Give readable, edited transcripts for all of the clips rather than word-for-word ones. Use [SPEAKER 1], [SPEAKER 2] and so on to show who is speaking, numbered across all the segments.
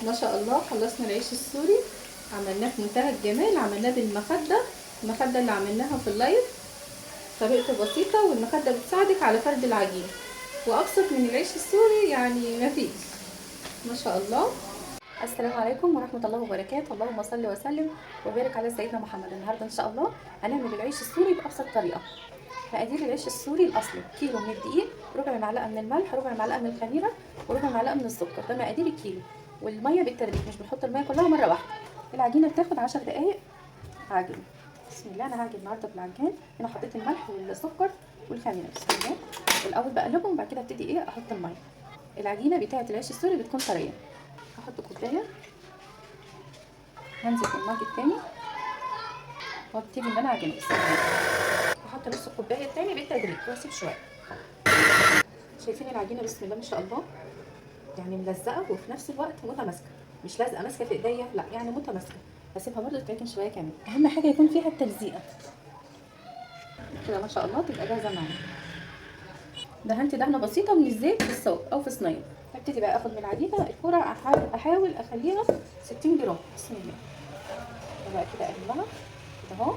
[SPEAKER 1] ما شاء الله خلصنا العيش السوري، عملناه في منتهى الجمال، عملناه بالمخدة، المخدة اللي عملناها في ال live، طريقته بسيطة والمخدة بتساعدك على فرد العجين، وأبسط من العيش السوري يعني مفيش. ما شاء الله. السلام عليكم ورحمة الله وبركاته، اللهم صل وسلم وبارك على سيدنا محمد. النهارده إن شاء الله هنعمل العيش السوري بأبسط طريقة. مقادير العيش السوري الأصلي: كيلو من الدقيق، ربع معلقة من الملح، ربع معلقة من الخميرة، وربع معلقة من السكر. ده مقادير الكيلو. والمية بالتدريج، مش بنحط المية كلها مرة واحدة. العجينة بتاخد 10 دقايق عجن. بسم الله. أنا هعجن النهارده بالعجان. أنا حطيت الملح والسكر والخميرة. بسم الله. الأول بقلبهم وبعد كده ابتدي إيه أحط المية. العجينة بتاعة العيش السوري بتكون طرية. هحط كوباية، هنزل في المج التاني وابتدي ان انا اعجنه. بسم الله. هحط نص الكوباية التاني بالتدريج واسيب شوية. شايفين العجينة بسم الله ما شاء الله، يعني ملزقه وفي نفس الوقت متماسكة، مش لازقه ماسكه في ايديا، لا يعني متماسكة. هسيبها برده تتعجن شوية كمان. اهم حاجة يكون فيها التلزيقه كده ما شاء الله تبقى جاهزة معانا. دهنت دهنه بسيطة من الزيت في الصاج او في صينية. هبتدي بقى اخد من العجينة الكره، احاول اخليها 60 جرام. بسم الله. وبقى كده اقلبها كده اهو،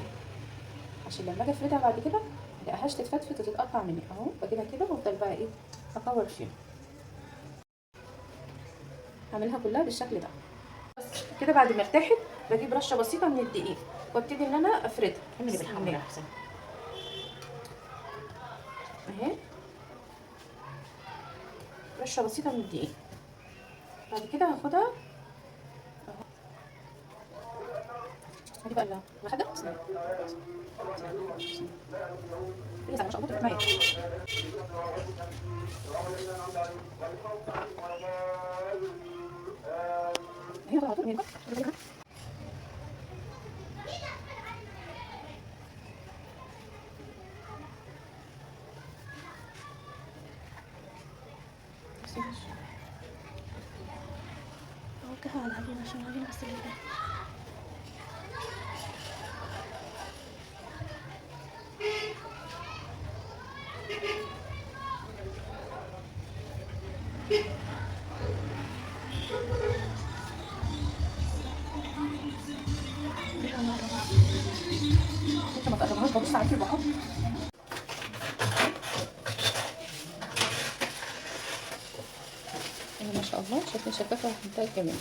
[SPEAKER 1] عشان لما اجي افردها بعد كده ملاقيهاش تتفتفت وتتقطع مني. اهو بجيبها كده وافضل بقى ايه اكور فيها. هعملها كلها بالشكل ده. بس كده بعد ما ارتاحت بجيب رشه بسيطة من الدقيق وابتدي ان انا افردها.
[SPEAKER 2] اعملي بالحمرا احسن.
[SPEAKER 1] اهي رشه بسيطة من الدقيق. بعد كده هاخدها اهو. هجيب بقى المخدة. بسم الله. ما شاء الله تبقى معايا. هي على طول.
[SPEAKER 2] اوكي على العجينة عشان العجينة بس اللي فيها.
[SPEAKER 1] انت ما تقربهاش، ببص عليكي وبحط. ما شاء الله شايفين شفافة ومنتهى الجمال.